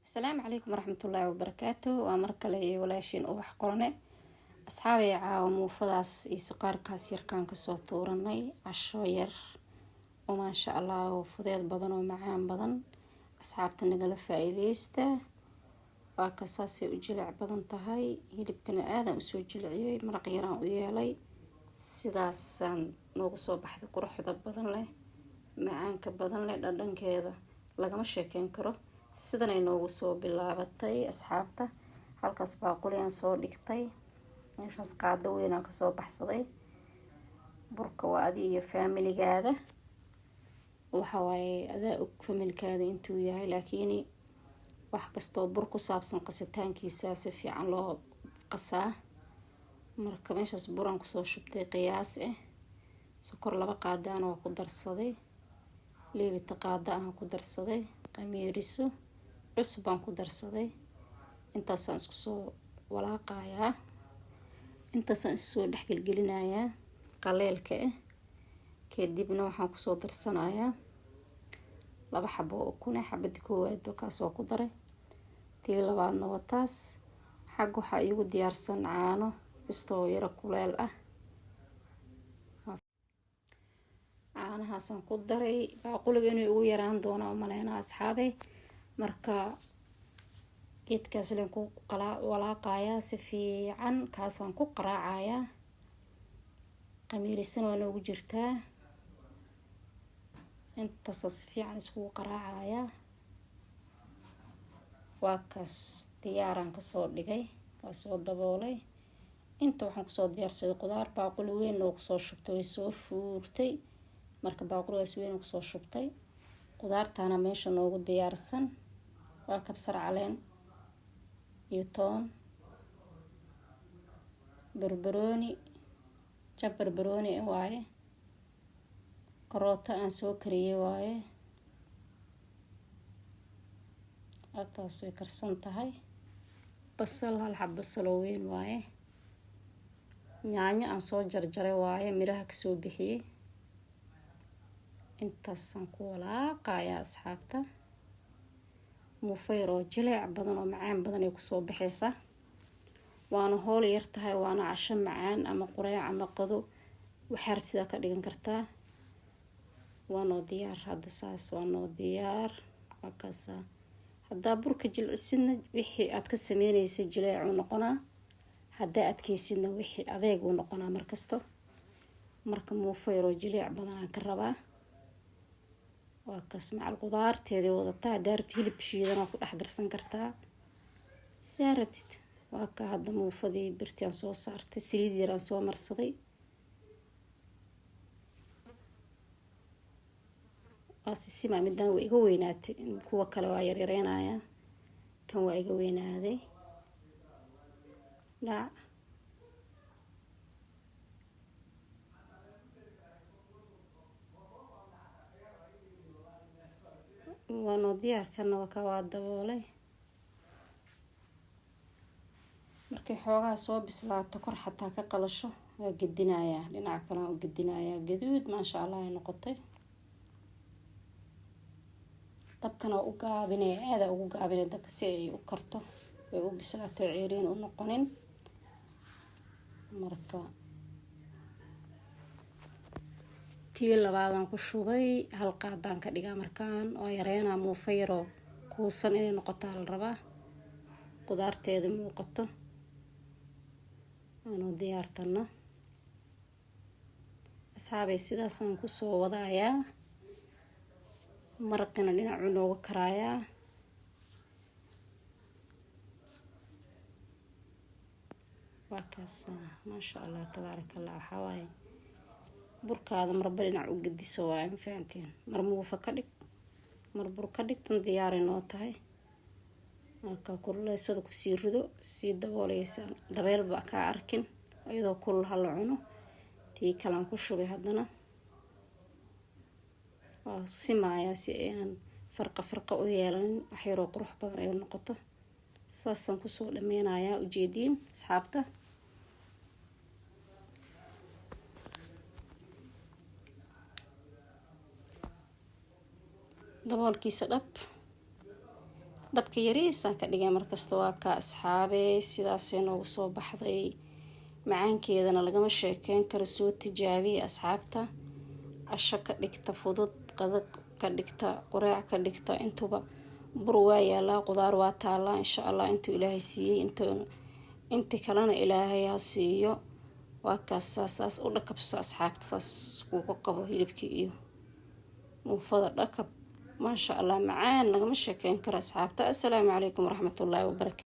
Asalaamu calaykum waraxmatullaahi wabarakaatu. Waa mar kale iyo walaashiin Ubax Qorane. Asxaabay, caawa muufadaas iyo suqaarkaas yarkaan kasoo tuuranay casho yar oo maasha Allah oo fudeed badan oo macaan badan. Asxaabta, nagala faa-iideysta. Waa ka saasay u jilic badan tahay. Hilibkana aadan usoo jilciyey, maraq yaraan u yeelay. Sidaasaan noogu soo baxday, quruxda badan leh, macaanka badan leh, dhadhankeeda lagama sheekeyn karo. Sidanay noogu soo bilaabatay, asxaabta. Halkaas baaquliyaan soo dhigtay, meeshaas qaado weynaan kasoo baxsaday. Burka waa adi iyo faamiligaada, waxa waaye adaa og familkaada intuu yahay, laakiin wax kastoo bur ku saabsan qasitaankiisa si fiican loo qasaa. Marka meeshaas buraan kusoo shubtay qiyaas ah, sokor 2 qaadaana waa ku darsaday, liibita qaada aan ku darsaday, qamiiriso cusub baan ku darsaday. Intaasaan isku soo walaaqayaa, intaasaan issoo dhexgelgelinayaa qaleelka ah. Kadibna waxaan kusoo darsanayaa 2 xabo oo ukune. Xabadii koowaad kaas waa ku daray, tii labaadna waa taas. Xag waxaa iigu diyaarsan caano kastoo yaro kuleel ah. Caanahaasaan ku daray. Baaquliga inuu igu yaraan doona umaleynaa, asxaabey. Marka geedkaas len ku walaaqayaa si fiican, kaasaan ku qaraacayaa. Qamiirisana waa noogu jirtaa. Intaasa si fiican iskugu qaraacayaa. Waa kaas, diyaaraan kasoo dhigay, waa soo daboolay. Inta waxaan kusoo diyaarsaday qudaar, baaquli weyn oo kusoo shubtay, way soo fuurtay. Marka baaquligaas weyn kusoo shubtay, qudaartaana meesha noogu diyaarsan. Waa kabsar caleen iyo toon, barbarooni, jab barbarooni waaye, karooto aan soo kariyey waaye, taas way karsan tahay, basal, hal xab basal oo weyn waaye, yaanyo aan soo jarjaray waaye, miraha kasoo bixiyey. Intaasaan ku walaaqayaa, asxaabta. Muufo yar oo jileec badan oo macaan badan ay kusoo baxaysaa, waana hool yar tahay, waana casho macaan ama qureec ama qado, waxaa rabtidaa ka dhigan kartaa. Waa noo diyaar hadda, saas waa noo diyaar. Waa kaasaa. Haddaa burka jilcisidna, wixii aad ka sameynaysa jileecuu noqonaa. Haddaa adkeysidna, wixii adeeguu noqonaa markasto. Marka muufo yaroo jileec badanaan ka rabaa. Waa kaas, macal qudaarteedii wadataa. Haddaa rabtid, hilib shiidan waa ku dhex darsan kartaa, saa rabtid. Waa ka hadda muufadii birtii aan soo saartay, saliid yaraan soo marsaday. Waa sisima. Midaan waa iga weynaatay, kuwa kale waa yaryareynayaa, kan waa iga weynaaday. Dhac waa noo diyaarkana, waa ka waa daboolay. Markay xoogaha soo bislaato, kor xataa ka qalasho, waa gedinayaa, dhinaca kale waan u gedinayaa. Gaduud maasha Allah ay noqotay. Dabkana waa u gaabinaya, aada ugu gaabinaya dabka si ay u karto, way u bislaato, ceeriin u noqonin. Marka tii labaadaan ku shubay, hal qaadaan ka dhigaa. Markaan waa yareynaa, muufo yaroo kuusan inay noqotaa la rabaa, qudaarteeda muuqato. Waanu diyaartana, asxaabay. Sidaasaan kusoo wadayaa. Maraqina dhinacuu nooga karaayaa. Waa kaas, maasha Allah, tabaaraka Allah. Waxaa waaye burkaada marba dhinac u gediso waaye, ma fahantiin? Mar muufa ka dhig, mar bur ka dhig. Tan diyaaray noo tahay. Marka kululeysada kusii rido, sii dabooleysa, dabeelba kaa arkin, iyadoo kulul hala cuno. Tii kalaan ku shubay haddana, waa simayaa si aynan farqa farqa u yeelanin, wax yaroo qurux badan ay noqoto. Saasaan kusoo dhameynayaa, ujeediin, asxaabta. Daboolkiisa dhab. Dabka yariisaan ka dhigay markasta. Waa ka, asxaabey, sidaasay noogu soo baxday. Macaankeedana lagama sheekeyn karo. Soo tijaabiya, asxaabta. Casho ka dhigta fudud, qada ka dhigta, qureec ka dhigta, intuba. Bur waa yaalaa, qudaar waa taalaa, insha Allah. Intuu Ilaahay siiyey, inti kalena Ilaahay ha siiyo. Waa kaas, saas u dhakabso, asxaabta. Saas iskugu qabo hilibkii iyo muufada, dhakab. Maasha Allah, macaan lagama sheekeyn karo, asxaabta. Assalaamu calaykum waraxmatullaahi wabarakatu.